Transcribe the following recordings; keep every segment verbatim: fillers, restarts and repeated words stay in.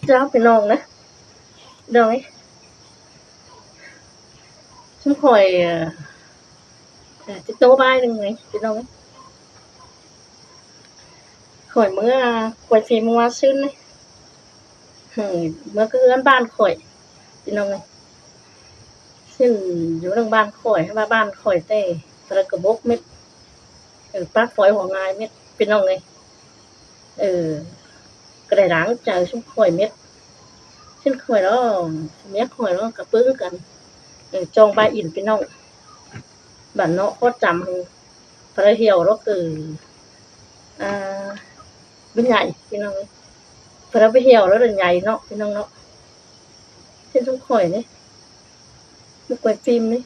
Chào ꞌpi ꞌnọng ꞌnớ. ꞌPi ꞌnọng ới, ꞌsúm khỏi, ờ, ờ, ꞌchí tô bai ꞌnưng ꞌnê ꞌpi ꞌnọng ới. Khỏi ꞌmứa, à, quay phim ꞌmứa ꞌsướng ꞌnê. Hơ, ꞌmứa ꞌcứ ꞌhướn ꞌban khỏi ꞌpi ꞌnọng ới. ꞌSịn dú ꞌnưng ꞌban khỏi, ꞌva ꞌban khỏi ꞌtẹ, ꞌpá ꞌcọ bốc mết. Ờ, ꞌpá khỏi hua ꞌngai mết ꞌpi ꞌnọng ới. Ờ, ꞌcọ đảy đáng chaư ꞌsúm khỏi mết. ꞌSịn khỏi ꞌnớ, ꞌmía khỏi ꞌnớ ꞌcọ ꞌpứng căn. Ờ, ꞌchong bai in ꞌpi ꞌnọng. Bản ꞌnọk khó chăm hư. ꞌPá ꞌlạ hiẻo ꞌnớ ꞌcọ, à, báu nhảy ꞌpi ꞌnọng ới. ꞌPá ꞌlạ báu hiẻo ꞌnớ ꞌlạ nhảy ꞌnớ ꞌpi ꞌnọng ꞌnớ. ꞌSịn ꞌsúm khỏi ꞌnê, ꞌmứa quay phim ꞌnê.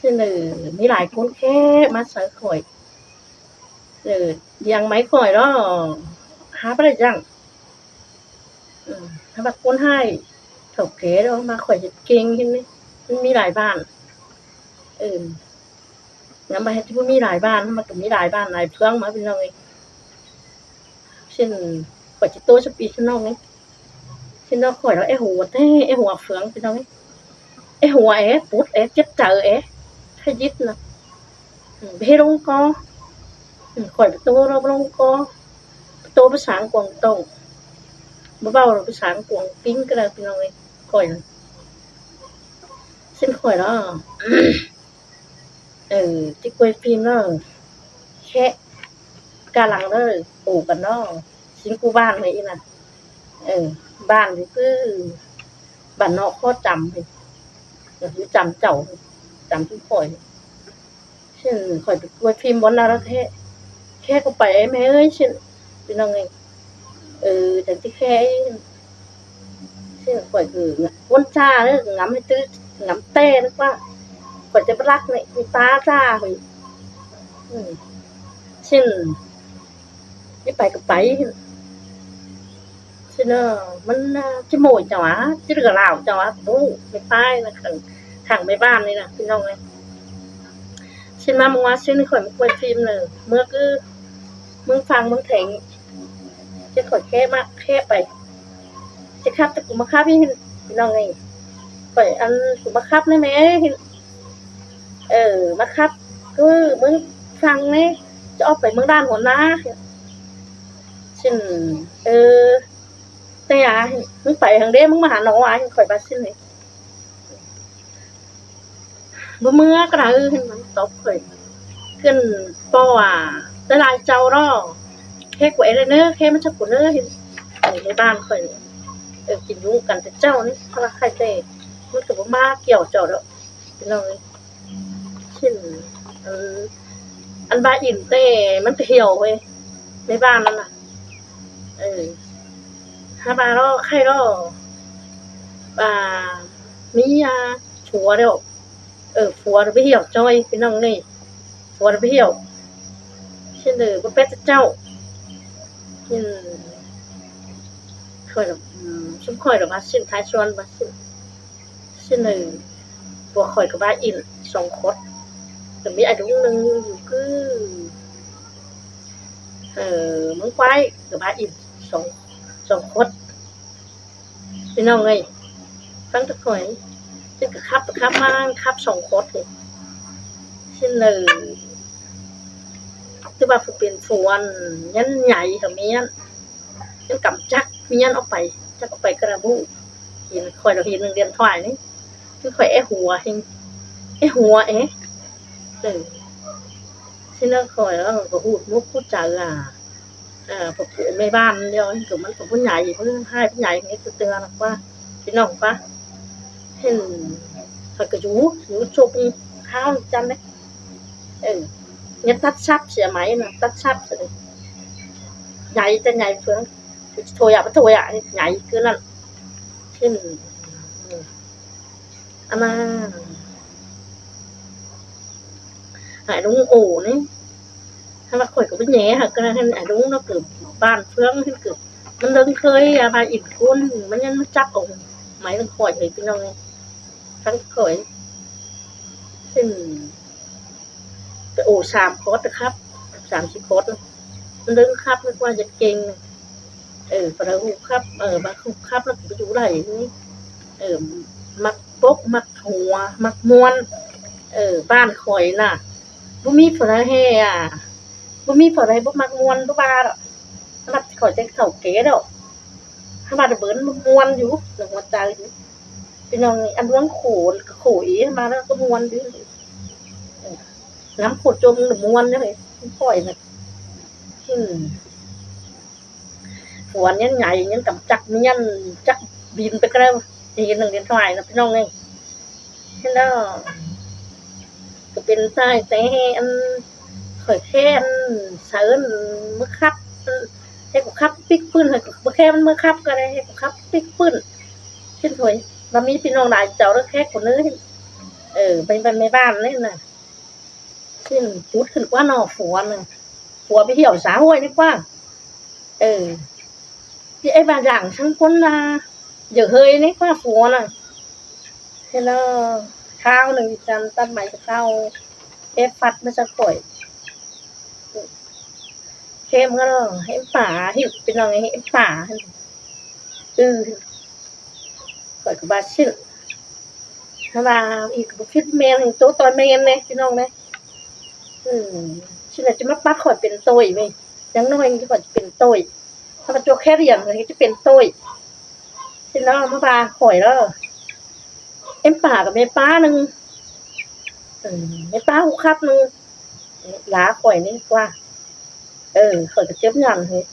ꞌSịn ꞌnớ, ꞌmí lai ꞌcốn khék ꞌmá sáư khỏi. Ờ, dăng ꞌmá khỏi ꞌnớ, hák báu đảy dăng. Ừ, hák ꞌva ꞌcốn ꞌhại, thảu kẻ ꞌnớ ꞌmá khỏi ꞌdệt ꞌkính ꞌnê, ꞌmắn ꞌmí lai bản. Ừ, ngắm ꞌva ꞌhế ꞌchí ꞌmí lai bản, ꞌmá ꞌcọ ꞌmí lai bản lai ꞌphướng ꞌmá ꞌpi ꞌnọng ới. ꞌSịn khỏi ꞌchí tô ꞌsướng ꞌpi ꞌsướng ꞌnọng ới. ꞌSịn ꞌnớ khỏi ꞌnớ é hua ꞌtẹ, é hua ꞌphướng ꞌpi ꞌnọng ới. É hua é, pút é, chếp chaư é, ꞌkhạy dít ꞌnớ. Ừ, báu ꞌhế ꞌlống ꞌcó. Ừ, khỏi báu tô ꞌnớ báu ꞌlống ꞌcó. Tô ꞌpá sáng Quảng Đông. Báu ꞌvạu ꞌpá sáng Quảng Kinh ꞌcọ đảy ꞌpi ꞌnọng ới. Khỏi ꞌnớ. ꞌSịn khỏi ꞌnớ. Ờ, ꞌchí quay phim ꞌnớ. Khék cá lăng ꞌnớ, ổ căn ꞌnớ. ꞌSịn ꞌcứ bản ꞌnị ꞌnớ. Ờ, bản ꞌcứ, bản ꞌnọk khó chăm ꞌnị. Ờ, ꞌchí chăm chảu, chăm ꞌsúm khỏi. ꞌSịn khỏi ꞌcọ quay phim bón ꞌnớ khék. Khék ꞌcọ pay ꞌmá ới ꞌsịn. ꞌPi ꞌnọng ới. Ừ, chắng ꞌchí khék. ꞌSịn khỏi ꞌcọ ꞌcốn cha ꞌnớ, ngắm ꞌhế ꞌtứ, ngắm ꞌtẹ ꞌnớ ꞌquá. Khỏi ꞌchí báu lắc ꞌnị, ꞌmí ꞌpá cha khỏi. Ừ. ꞌSịn, ꞌchí pay ꞌcọ pay. ꞌSịn ꞌnớ, ꞌmắn, à, ꞌchí ꞌmội chảu á, ꞌchí đảy ꞌcọ lảu chảu á, báu, ꞌmí ꞌpá ꞌnớ khẳng, khẳng ꞌmí bản ꞌnị ꞌnớ, ꞌpi ꞌnọng ới. ꞌSịn ꞌmá ꞌmưa ꞌsướng khỏi ꞌmá quay phim ꞌnớ, ꞌmứa ꞌcứ, ꞌmướng Phăng, ꞌmướng Theng. ꞌChớ khỏi khék ꞌmá, khék pay. ꞌChớ khắp ꞌtẹ ꞌcọ ꞌmá khắp ꞌnị, ꞌpi ꞌnọng ới. Khỏi ăn ꞌcọ ꞌmá khắp ꞌnị ꞌmá ới. Ờ, ꞌmá khắp ꞌcứ ꞌmướng Phăng ꞌnị, ꞌchọ ók pay ꞌmướng Đan Hua ꞌná. ꞌSịn, ờ, ꞌtẹ à, ꞌmướng pay hăng đé, ꞌmướng ꞌmá ha ꞌnọ à, khỏi ꞌva ꞌsịn ꞌnị. Báu ꞌmứa ꞌcọ đảy, tóp khỏi. ꞌCứn ꞌpo à, đảy lai chảu ꞌnớ. Khék quay ꞌnớ, khék ꞌmá chắc ꞌcọ ꞌnớ. Ở ꞌmí bản khỏi, ờ, kin dú căn ꞌtẹ chảu ꞌnị, ꞌpá ꞌva ꞌkhạy ꞌtẹ. ꞌMắn ꞌcọ báu ꞌmá kiẻo chảu ꞌnớ. ꞌPi ꞌnọng ới. ꞌSịn, ăn, ăn ꞌva in ꞌtẹ, ꞌmắn ꞌcọ hiẻo ꞌhế. ꞌMí bản ꞌnặn ꞌnớ. Ừ. Hák ꞌva ꞌnớ, ꞌkhạy ꞌnớ. ꞌVa, ꞌmí, à, phua ꞌlẹo. Ờ, phua ꞌlẹo báu hiẻo ꞌchoi, ꞌpi ꞌnọng ới. Phua ꞌlẹo báu hiẻo. ꞌSịn ꞌnớ, báu pét ꞌchọ chảu. Ừ. Khỏi ꞌnớ, ừ, ꞌsúm khỏi ꞌnớ ꞌva ꞌsịn, Thái Xuân ꞌva ꞌsịn. ꞌSịn ꞌnớ, phua khỏi ꞌcọ ꞌva in song khót. Tớ ꞌmí ải đúng ꞌnưng ꞌcứ, ờ, ꞌmướng ꞌquái ꞌcọ ꞌva in song, song khót. ꞌPi ꞌnọng ới, ꞌphắng tớ khỏi, ꞌchớ ꞌcọ khắp, ꞌcọ khắp ꞌmá, khắp song khót ꞌnị. ꞌSịn ꞌnớ, tức ꞌva phủ pên phủ ăn, ꞌnhắng nhảy hả ꞌmí ăn. ꞌNhắng cắm chắc, ꞌmí ăn ók pay, chắc ók pay ꞌcọ đảy báu. Hin khỏi ꞌnớ hin ꞌnưng điện thoại ꞌnị. Kin khỏi é hua hin. É hua é. Ừ. ꞌSịn ꞌnớ khỏi ꞌnớ ꞌcọ ꞌhụ ꞌmá ꞌcú chaư à. À, phủ pên ꞌmí bản ꞌlẹo, ꞌcọ ꞌmắn ꞌcọ báu nhảy, ꞌmắn ꞌhại báu nhảy, ꞌnị ꞌcọ tưa ꞌnớ ꞌquá. ꞌPi ꞌnọng ꞌquá. Hin, khỏi ꞌcọ dú, dú chộp ꞌnị, kháo ꞌnị chăn ꞌnị. Ừ. ꞌNhắng tắt sắp sia máy ꞌnớ, tắt sắp sia ꞌnị. Nhảy ꞌtẹ nhảy ꞌphướng. Thôi à, thôi à, nhảy ꞌcứ ꞌnặn. Hin, ừ. Ăn ꞌnớ. Ải đúng ổ ꞌnị. Hák ꞌva khỏi ꞌcọ báu nhé hả, ꞌcọ ꞌnặn ải đúng ꞌnớ ꞌcọ bản ꞌphướng ꞌnị ꞌcọ. ꞌMắn ꞌlớng khơi à, ꞌva in ꞌcốn, ꞌmắn ꞌnhắng ꞌmá chắp ống máy ꞌnưng khỏi ꞌhế ꞌpi ꞌnọng ới. Khắng khỏi. Hin, ổ sam khót khắp, sam sí khót ꞌnớ. ꞌMắn ꞌlớng khắp ꞌnớ ꞌquá ꞌdệt ꞌkính ꞌnớ. เออ ผู้ใดฮู้คัก เออ บ่ฮู้คักแล้วก็ไปอยู่ได้นี่ เออ มักปก มักหัว มักม่วน เออ บ้านข่อยน่ะ บ่มีผู้ใดแฮ่อะ บ่มีผู้ใดบ่มักม่วน บ่ว่าดอก ขนาดข่อยจะเฒ่าแก่แล้ว ขนาดเบิ่งมันม่วนอยู่ ในหัวใจอยู่ พี่น้องนี่ อันเรื่องโขน โขนเอมาแล้วก็ม่วนอยู่ เออ น้ำโขนจมม่วนอยู่เลย ข่อยน่ะ อืม ผัวเนี่ยใหญ่ยังกำจักเมียนจักบินไปก็แล้ว เห็นหนึ่งเดือนถวายนะพี่น้องเอ้ย เห็นแล้ว ก็เป็นใต้แต่อัน ข่อยแค่อันเสิร์นเมื่อคับ ให้กูคับปิ๊กปื้น ให้กูบ่แค่มันเมื่อคับก็ได้ ให้กูคับปิ๊กปื้น เช่นถวย บ่มีพี่น้องหลายเจ้าแล้วแค่คนนึง เออ ไปไปแม่บ้านเลยน่ะ เช่นปุ๊ดขึ้นกว่าหน่อผัวน่ะ ผัวไปเหี่ยวสาห้วยนี่กว่า เออ ที่ไอ้บางอย่างทั้งคนน่ะ อย่าเฮยนี่กว่าผัวน่ะ เห็นแล้ว ข้าวหนึ่งจานตัดไม้กับข้าว เอฟฟัดมาสักข่อย เข้มก็เนาะ เห็นป่า หิวเป็นยังไง เห็นป่า เออ ข่อยก็บาดสิ้น ถ้าว่าอีกบ่คิดแม่น โตต่อยแม่นแน่พี่น้องแน่ อืม ชิ้นน่ะจะมาปัดข่อยเป็นโตยไหม อย่างน้อยข่อยจะเป็นโตย ถ้ามาจวกแค่เรียนมันจะเป็นโตย ชิ้นแล้วมาปาข่อยแล้ว เอ็มป่ากับแม่ป้าหนึ่ง เออ แม่ป้าฮู้คักหนึ่ง หลาข่อยนี่กว่า เออ ข่อยก็เจ็บหยังเฮ้ย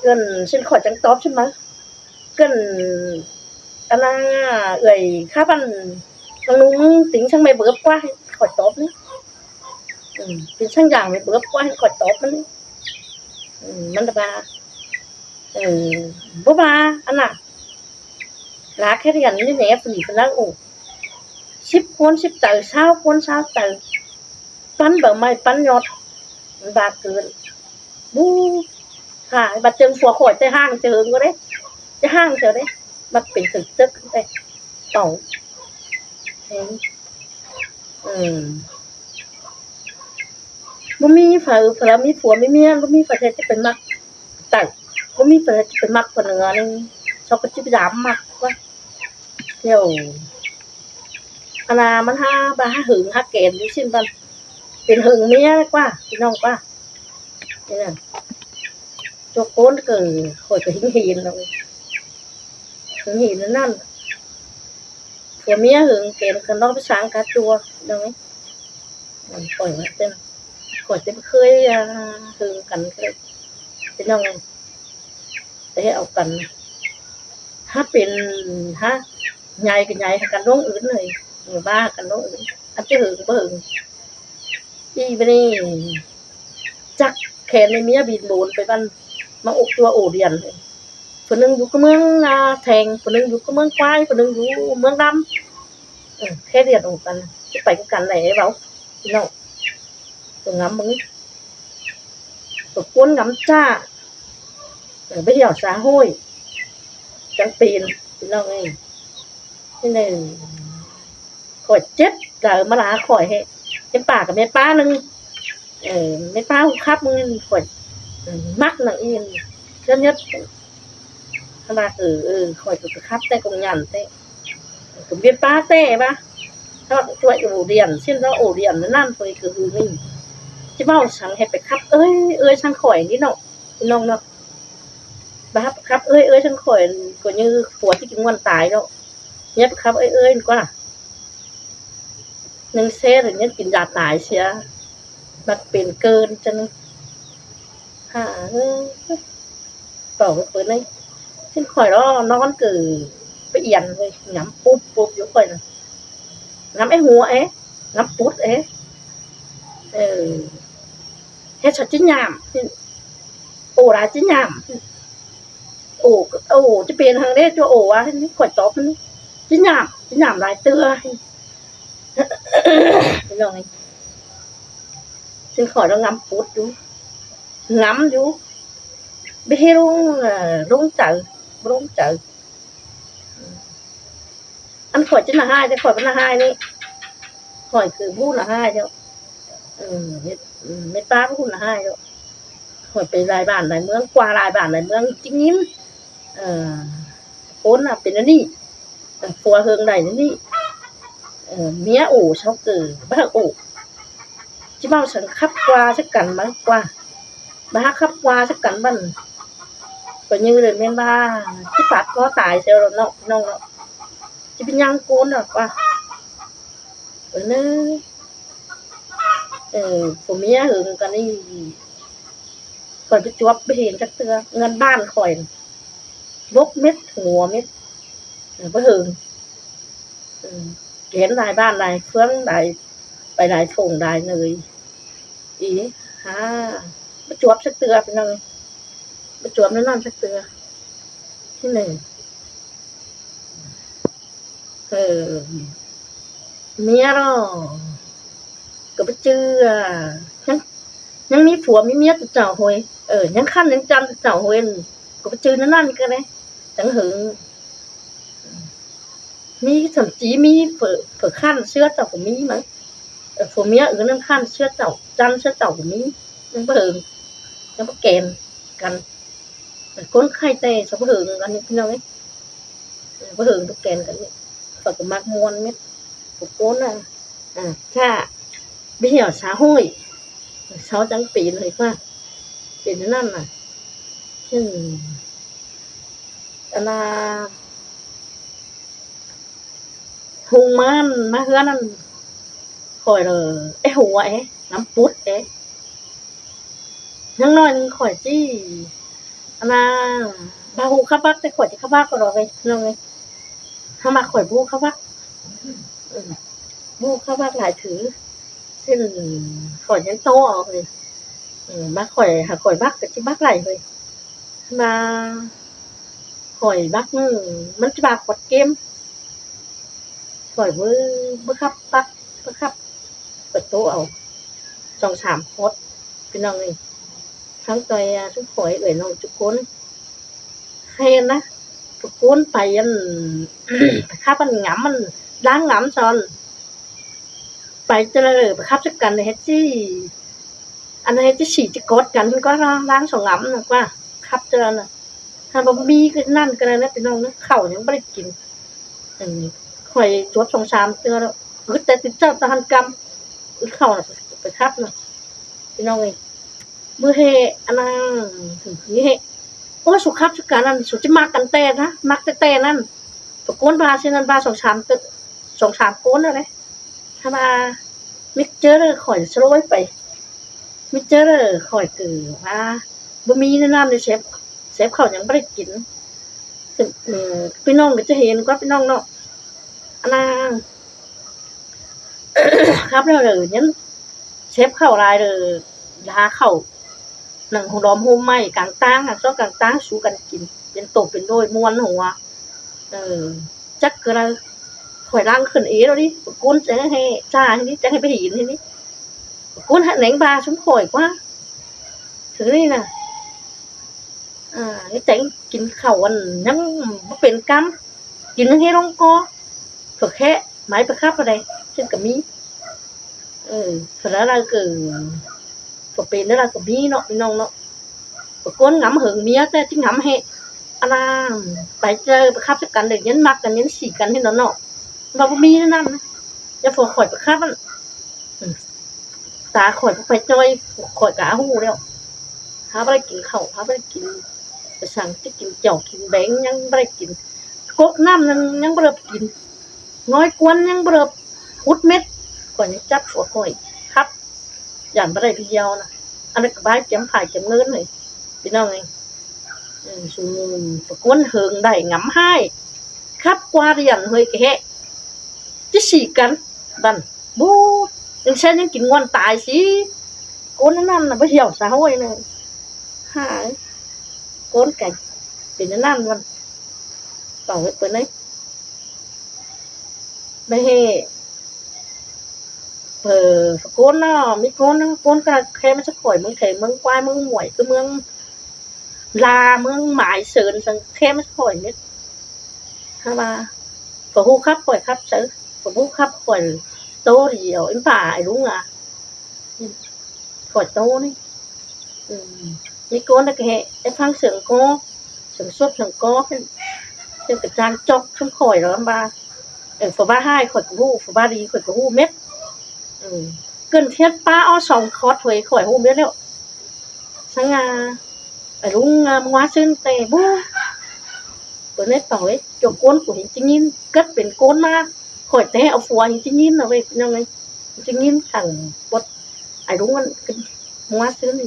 เกิน ชิ้นข่อยจังตอบใช่ไหม เกิน อันน่ะ เอื้อยข้าบ้านน้องนุ่ง ติงช่างไม่เบิบกว่า ข่อยตอบนี่ อืม เป็นช่างอย่างไม่เบิบกว่า ข่อยตอบมันนี่ อืม มันว่า เออ บ่ว่า อันน่ะ หลาแค่เรียนนี่แหน่ ผู้หญิงคนนั้น โอ้ สิบคนสิบเต๋า ซาวคนซาวเต๋า ปั้นใบไม้ ปั้นยอด มันบาเกิน บู๊ ค่ะ บัดเจิงผัวข่อยแต่ห้างเจิงก็ได้ แต่ห้างเจิงได้ บัดเป็นถึงตึกได้ เต๋า เห็น อืม บ่มีไผ ไผละมีผัวมีเมีย บ่มีไผจะไปมัก แต่บ่มีไผจะไปมักกว่าเหนือนี่ เขาก็จิบยามมักว่า เดี๋ยว อันน่ะ มันหาบ่าหาหึงหาแกนอยู่สิ้นปัน เป็นหึงเมียกว่า พี่น้องกว่า นี่น่ะ จกโกนเกิด ข่อยก็หิงเห็นแล้ว หิงเห็นนั่น ผัวเมียหึงแกนกันนอกไปสร้างกาตัว พี่น้องเอ้ย ข่อยว่าเต็ม ข่อยเต็มเคย อ่า หึงกันเลย พี่น้องเอ้ย แต่ให้เอากัน ถ้าเป็น ถ้าใหญ่ก็ใหญ่กันลงอื่นเลย หรือว่ากันลงอื่น อันจะหึงบ่หึง อีบัดนี้ จักแขนในเมียบินโดนไปบ้าน มาอกตัวโอเดียนเลย ผู้หนึ่งอยู่ก็เมืองนาแทง ผู้หนึ่งอยู่ก็เมืองควาย ผู้หนึ่งอยู่เมืองดำ เออ แค่เดียนออกกัน จะไปกันไหนเบา พี่น้อง ตัวงำมึง ตัวก้นงำจ้า เออ ไปเหี่ยวสาห้วย จังเป็น พี่น้องเอ้ย นี่เลย ข่อยเจ็บใจมาลาข่อยให้ เป็นป่ากับแม่ป้าหนึ่ง เออ แม่ป้าฮู้คักมึง ข่อย เออ มักนางอีน เชิญยศ ขนาด เออ เออ ข่อยก็คักแต่กงยันแต่ ก็เวียนป้าแต่วะ ถ้าว่าตัวโอเดียน เช่นว่าโอเดียนนั่น ข่อยก็คือนี่ จะเว้าสังให้ไปคัก เอ้ย เอ้ย สังข่อยนี่เนาะ พี่น้องเนาะ บ่าคัก เอ้ย เอ้ย สังข่อย ก็ยังผัวที่กินม่วนตายเนาะ เนี่ยไปคัก เอ้ย เอ้ย กว่า หนึ่งเซตอย่างเงี้ยกินยาตายเสีย มันเป็นเกินจัง หา เออ เป่าไปเปิดเลย ขึ้นข่อยแล้วนอนเกิดไปเอียนเลย หงำปุ๊บปุ๊บอยู่ข่อยน่ะ หงำไอ้หัวเอ๊ะ หงำปุ๊ดเอ๊ะ เออ เฮ็ดสักจิหยาม โอ้ หลายจิหยาม โอ้ โอ้ จะเป็นทางเด้ จะโอ้วะ นี่ข่อยตอบมัน จิหยาม จิหยามหลายเตื้อ พี่น้อง ซึ่งข่อยต้องงำปุ๊ดอยู่ งำอยู่ บ่เฮ็ดลง เอ่อ ลงใจ บ่ลงใจ อันข่อยจะน่าฮ้าย แต่ข่อยบ่น่าฮ้ายนี่ ข่อยคือผู้น่าฮ้ายแล้ว เออ เฮ็ด อืม แม่ป้าผู้น่าฮ้ายแล้ว Khỏi pay lai bản lai ꞌmướng, ꞌquá lai bản lai ꞌmướng ꞌchí ꞌnghín. Ơ, ꞌcốn ꞌnạ pên ꞌnị. Ơ, phua hơng đảy ꞌnị. Ơ, ꞌmía ổ sau ꞌcọ báu ổ. ꞌChí ꞌvạu săng khắp ꞌquá sắc căn ꞌmá ꞌquá. Báu khắp ꞌquá sắc căn băn. Khỏi ꞌnhư đảy ꞌmen ꞌva ꞌchí pắt ꞌcó tai ꞌsịu ꞌnọ, ꞌnọng ꞌnọ. ꞌChí ꞌpi ꞌnhắng ꞌcốn ꞌnạ ꞌquá. Ơ, ꞌnớ. Ơ, phủ ꞌmía hơng căn ꞌnị. Khỏi ꞌmí chuốp ꞌmí hên chắc ꞌtưa. ꞌNgớn bản khỏi bốc mết, hua mết. Ơ, báu hơng. Ơ, kén lai bản lai ꞌphướng lai, pay lai phông lai ꞌnới. Í, ha, ꞌmí chuốp chắc ꞌtưa ꞌpi ꞌnọng. ꞌMí chuốp ꞌnớ ꞌnặn chắc ꞌtưa. Thế này. Ơ, ꞌmía ꞌnọ. ꞌCọ báu ꞌchư, ơ, ꞌnhắng, ꞌnhắng ꞌmí phua ꞌmí ꞌmía ꞌtẹ chảu ꞌhôi. Ơ, ꞌnhắng ꞌkhặn ꞌnhắng ꞌchăn ꞌtẹ chảu ꞌhôi. ꞌCọ báu ꞌchư ꞌnớ ꞌnặn ꞌcọ đảy. Chắng hơng. ꞌMí thậm chí ꞌmí phủ, phủ ꞌkhặn ꞌsứa chảu phủ ꞌmí ꞌmá. Ơ, phủ ꞌmía ứn ꞌnặn ꞌkhặn ꞌsứa chảu, ꞌchăn ꞌsứa chảu phủ ꞌmí. ꞌNhắng báu hơng. ꞌNhắng báu kén căn. Ơ, ꞌcốn khay ꞌtẹ sau báu hơng căn ꞌnị ꞌpi ꞌnọng ꞌnị. Ơ, báu hơng báu kén căn ꞌnị. Khỏi ꞌcọ ꞌmặc ꞌmuôn mết. Phủ ꞌcốn ꞌnạ. Ơ, chả. ꞋBiu hẻo xã hội. Sau chắng pên ꞌhới ꞌquá. Pên ꞌnặn ꞌnạ. Ưm. Ăn ꞌnạ. Hung ꞌmắn ꞌmá ꞌhướn ꞌnặn. Khỏi ꞌlẹo, ê, hua, ê, ngắm pút, ê. ꞌNhắng ꞌnọi ꞌnưng khỏi ꞌchí. Ăn ꞌnạ, báu hu khắp ꞌvắc, ê, khỏi ꞌchí khắp ꞌvắc ꞌcọ đảy ꞌnọng ꞌnị. ꞌHa ꞌmá khỏi báu hu khắp ꞌvắc. Ưm. Báu hu khắp ꞌvắc lai thứ. Thế khỏi ꞌnhắng ꞌtố au ꞌnị. Ưm, ꞌmá khỏi, hả khỏi ꞌvắc ꞌcọ ꞌchí ꞌvắc lai ꞌhới. ꞌMá khỏi ꞌvắc, ưm, ꞌmắn ꞌchí ꞌva khuột kêm. Khỏi báu, báu khắp ꞌvắc, báu khắp. Khỏi ꞌtố au. Song sam khuột. ꞌPi ꞌnọng ꞌnị. Săng ꞌtoi, ơ, ꞌsúm khỏi ưới ꞌnọng ꞌchu ꞌcốn. Khen ꞌnớ. Phủ ꞌcốn pay ăn, pay khắp ăn ngắm ăn, ꞌláng ngắm son. Pay ꞌchớ ꞌlẹo pay khắp sắc căn ꞌnị ꞌhế ꞌchí. Ăn ꞌhế ꞌchí sỉ ꞌchí cốt căn ꞌquá ꞌnạ, ꞌláng song ngắm ꞌnạ ꞌquá. Khắp ꞌchớ ꞌnặn ꞌnạ. Hăn báu ꞌmí ꞌcọ ꞌnặn ꞌcọ đảy ꞌnớ ꞌpi ꞌnọng ꞌnớ, khảu ꞌnhắng báu đảy kin. Ưm, khỏi chuốp song sam ꞌtưa ꞌlẹo. Ứt ꞌtẹ tứm ꞌchạu ꞌta hăn ꞌcắm. Ứt khảu ꞌnạ pay khắp ꞌnạ. ꞌPi ꞌnọng ꞌnị. ꞌMự ꞌhế, ăn ꞌnạ, ꞌhế. Ô, su khắp sắc căn ꞌnặn, su ꞌchí ꞌmặc căn ꞌtẹ ꞌnạ, ꞌmặc ꞌtẹ ꞌtẹ ꞌnặn. Phủ ꞌcốn ꞌva ꞌsịn ꞌnặn ꞌva song sam ꞌtưa, song sam ꞌcốn ꞌnạ đảy. Hăn ꞌva, ꞌmí ꞌchớ ꞌlẹo khỏi sơ lối pay. ꞌMí ꞌchớ ꞌlẹo khỏi ꞌcọ ꞌva, báu ꞌmí ꞌnớ ꞌnặn ꞌnị sếp, sếp khảu ꞌnhắng báu đảy kin. Ưm, ꞌpi ꞌnọng ꞌcọ ꞌchí hên ꞌquá ꞌpi ꞌnọng ꞌnọ. Ăn ꞌnạ, khắp ꞌlẹo ꞌnhắng sếp khảu lai ꞌlẹo, đa khảu nẳng hô đom hôm ꞌmạy cang ꞌtáng, ꞌnặn so cang ꞌtáng sú căn kin, pên tổ pên ꞌlội ꞌmuôn hua. Ơ, chắc ꞌcọ ꞌlẹo, khỏi ꞌláng khửn ế ꞌlẹo đi, phủ ꞌcốn chắng ꞌhế, chả ꞌhế đi, chắng ꞌhế pay hên ꞌhế đi. Phủ ꞌcốn hả ꞌnéng ꞌva ꞌsúm khỏi ꞌquá. Thứ ꞌnị ꞌnạ. À, ꞌnhắng chắng kin khảu ăn ꞌnhắng báu pên ꞌcắm. Kin ꞌnhắng ꞌhế ꞌlống ꞌcó. Phủ khék, ꞌmá pay khắp ꞌva đảy, ꞌchớ ꞌcọ ꞌmí. Ơ, phủ ꞌlạ ꞌlạ ꞌcọ, phủ pên ꞌlạ ꞌlạ ꞌcọ ꞌmí ꞌnọ, ꞌpi ꞌnọng ꞌnọ. Phủ ꞌcốn ngắm hơng ꞌmía ꞌtẹ ꞌchí ngắm ꞌhế. Ăn ꞌnạ, pay ꞌchớ pay khắp sắc căn đảy ꞌnhắng ꞌmặc căn ꞌnhắng sỉ căn ꞌhế ꞌnọ ꞌnọ. Báu, báu ꞌmí ꞌnặn ꞌnạ. ꞌDiu phủ khỏi pay khắp ꞌnặn. Ưm. Ta khỏi báu pay ꞌchoi, khỏi ꞌcọ ꞌhụ ꞌlẹo. Hák báu đảy kin khảu, hák báu đảy kin. Pay săng ꞌchí kin chảu, kin béng, ꞌnhắng báu đảy kin. Cốc ꞌnặm ꞌnhắng, ꞌnhắng báu đảy kin. ꞌNgói ꞌcuôn ꞌnhắng báu đảy hút mết. Khỏi ꞌnhắng chắp phủ khỏi khắp. Dản báu đảy ꞌpi ꞌdiu ꞌnạ. Ăn ꞌnạ ꞌcọ bái kiêm phải kiêm ꞌngớn ꞌnị. ꞌPi ꞌnọng ꞌnị. Ưm, su phủ ꞌcốn hơng đảy ngắm ꞌhại. Khắp ꞌquá đi ăn ꞌhới ꞌcọ ꞌhế. ꞌChí sỉ căn. Băn. Bú. ꞌNhắng ꞌsén ꞌnhắng kin ꞌnguôn tai sí. ꞌCốn ꞌnặn ꞌnạ báu hiẻo xã hội ꞌnạ. Hả. ꞌCốn ꞌcọ pên ꞌnặn băn. Tỏng ꞌhế pên ꞌnị. Báu ꞌhế. Phủ ꞌcốn ꞌnạ, ꞌmí ꞌcốn ꞌnạ, ꞌcốn ꞌcọ khen ꞌmá ꞌchớ khỏi ꞌmướng Thái, ꞌmướng ꞌquái, ꞌmướng Muối, ꞌcọ ꞌmướng ꞌLạ, ꞌmướng Mai Sơn, săng khen ꞌmá ꞌchớ khỏi mết. Hả ꞌva, phủ ꞌhụ khắp khỏi khắp sáư, phủ ꞌhụ khắp khỏi ꞌtố đi au, ím pả ai ꞌlung à. Khỏi ꞌtố ꞌnị. Ưm. ꞌMí ꞌcốn ꞌnị ꞌcọ ꞌhế, ꞌhế ꞌphắng sương ꞌcó, sương sốt sương ꞌcó, ꞌhế, ꞌhế ꞌcọ chang chóc ꞌsúm khỏi ꞌlẹo ꞌva, ơ, phủ ꞌva ꞌhại khỏi ꞌcọ ꞌhụ, phủ ꞌva đi khỏi ꞌcọ ꞌhụ mết. Ừ. ꞌCợn thiết ꞌpá ók song khót thôi khỏi ꞌhụ mết ꞌlẹo. Săng a, ải ꞌlung a, ꞌmá ꞌsướng ꞌtẹ ꞌbu. Báu ꞌnị pảu ꞌhế, ꞌchua ꞌcốn ꞌcọ ꞌhế ꞌchí ꞌnghín, cất pên ꞌcốn ꞌmá, khỏi té au phua ꞌhế ꞌchí ꞌnghín ꞌnớ ꞌvế, ꞌnhắng ꞌnị, ꞌchí ꞌnghín thẳng bốt ải ꞌlung ꞌmắn, ꞌmá ꞌsướng ꞌnị.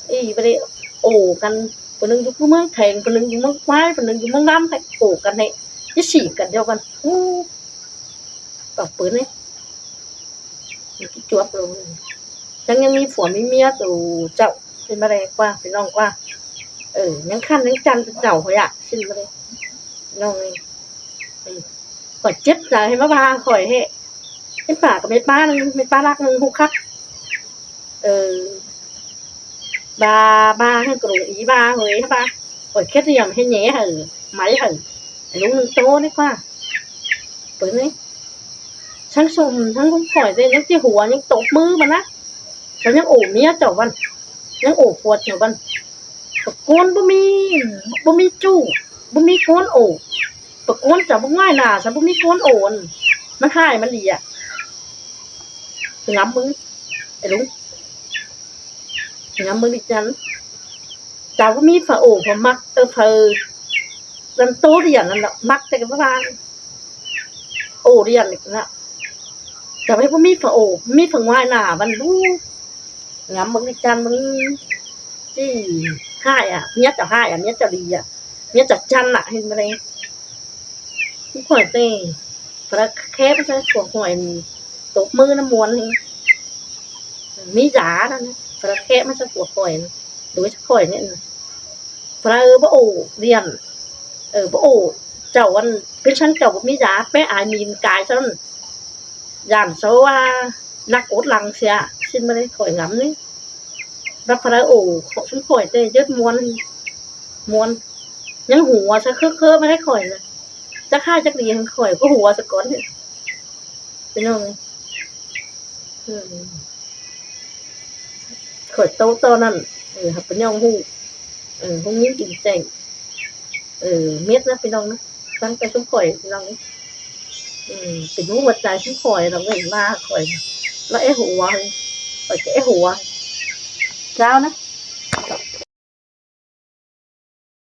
Ê, ꞌva đảy ổ căn, phủ ꞌnưng dú ꞌmướng Theng, phủ ꞌnưng dú ꞌmướng ꞌQuái, phủ ꞌnưng dú ꞌmướng ꞌLăm, ꞌhế ổ căn ꞌhế, ꞌchí sỉ căn điêu căn. Ú, pảu phủ ꞌnị. ꞌCọ chuốp ꞌlống. Chắng ꞌnhắng ꞌmí phua ꞌmí ꞌmía tô chảu, ꞌsịn ꞌva đảy ꞌquá, ꞌpi ꞌnọng ꞌquá. Ơ, ꞌnhắng ꞌkhặn ꞌnhắng chăn tô chảu thôi ꞌlẹo, ꞌsịn ꞌva đảy. ꞌNọng ơi. Ơ, khỏi chếp chaư ꞌhế ꞌmá ꞌva khỏi ꞌhế. ꞌMí pả ꞌcọ ꞌmí ꞌpá ꞌnưng, ꞌmí ꞌpá ꞌlặc ꞌnưng ꞌhụ khắt. Ơ, ꞌva, ꞌva ꞌhế ꞌcọ ꞌlống ꞌí ꞌva ꞌhới ꞌva. Khỏi khét ꞌnị ꞌnhắng ꞌhế ꞌnhé hảư, ꞌmạy hảư. ꞌLống ꞌnưng ꞌtố ꞌnị ꞌquá. Phủ ꞌnị. Săng ꞌsúm, săng ꞌsúm khỏi ꞌdệt ꞌnhắng ꞌchí hua, ꞌnhắng tốc ꞌmứ ꞌmắn ꞌnớ. Săng ꞌnhắng ổ ꞌmía chảu ꞌvắn. ꞌNhắng ổ phua chảu ꞌvắn. Phủ ꞌcốn báu ꞌmí, báu ꞌmí ꞌchu, báu ꞌmí ꞌcốn ổ. Phủ ꞌcốn chảu báu ꞌngoại nả, săng báu ꞌmí ꞌcốn ổ. ꞌMắn ꞌhại ꞌmắn đi ꞌlẹo. Ngắm ꞌmứng. Ê ꞌlung. Ngắm ꞌmứng đi chăn. Chảu báu ꞌmí phủ ổ, phủ ꞌmặc, ơ, phủ lăn ꞌtố đi ꞌnặn ꞌnớ, ꞌmặc té ꞌcọ báu ꞌva. Ổ đi ꞌnặn ꞌnớ. Chảu ꞌhế báu ꞌmí phủ ổ, ꞌmí phủ ꞌngoại nả ꞌvắn ꞌlung. Ngắm ꞌmứng đi chăn ꞌmứng. ꞌChí ꞌhại ꞌlẹo, ꞌmía chảu ꞌhại ꞌlẹo, ꞌmía chảu đi ꞌlẹo. ꞌMía chảu chăn ꞌlẹo, ꞌhế ꞌmá đảy. ꞌSúm khỏi ꞌtẹ. Phủ ꞌlạ khép ꞌmá ꞌsớ phủ khỏi, tốc ꞌmứ ꞌnặn ꞌmuôn ꞌhế. ꞌMí dá ꞌnặn ꞌnớ. Phủ ꞌlạ khép ꞌmá ꞌsớ phủ khỏi. Đối ꞌsớ khỏi ꞌnị. Phủ ꞌlạ báu ổ điện. Ơ, báu ổ. Chảu ꞌvắn, ꞌpứng săng chảu báu ꞌmí dá, pé ai min cai ꞌsướng. Dản sô ꞌva, ꞌlặc ốt lăng sia, ꞌsịn ꞌmá đảy khỏi ngắm ꞌnị. Bác phủ ꞌlạ ổ, khỏi ꞌsúm khỏi ꞌtẹ ꞌdệt ꞌmuôn, ꞌmuôn. ꞌNhắng hua ꞌsớ khớ khớ ꞌmá đảy khỏi ꞌnớ. Chắc ꞌhại chắc đi khỏi ꞌcọ hua ꞌsớ cón ꞌnị. Pi ꞌnọng ơi. Ừ. Khỏi ꞌtố ꞌto ꞌnặn, ơ, hảư pi ꞌnọng ꞌhụ, ơ, ꞌhụ ꞌnghín kin chẻng. Ơ, mết ꞌnớ pi ꞌnọng ꞌnớ. Săng ꞌtẹ ꞌsúm khỏi pi ꞌnọng ꞌnớ. Ừ, pi ꞌnọng ꞌhụ ꞌva chaư ꞌsúm khỏi ꞌnớ, ꞌvạy ꞌva khỏi. ꞌLa é hua, khỏi ké é hua. Chao ꞌnớ.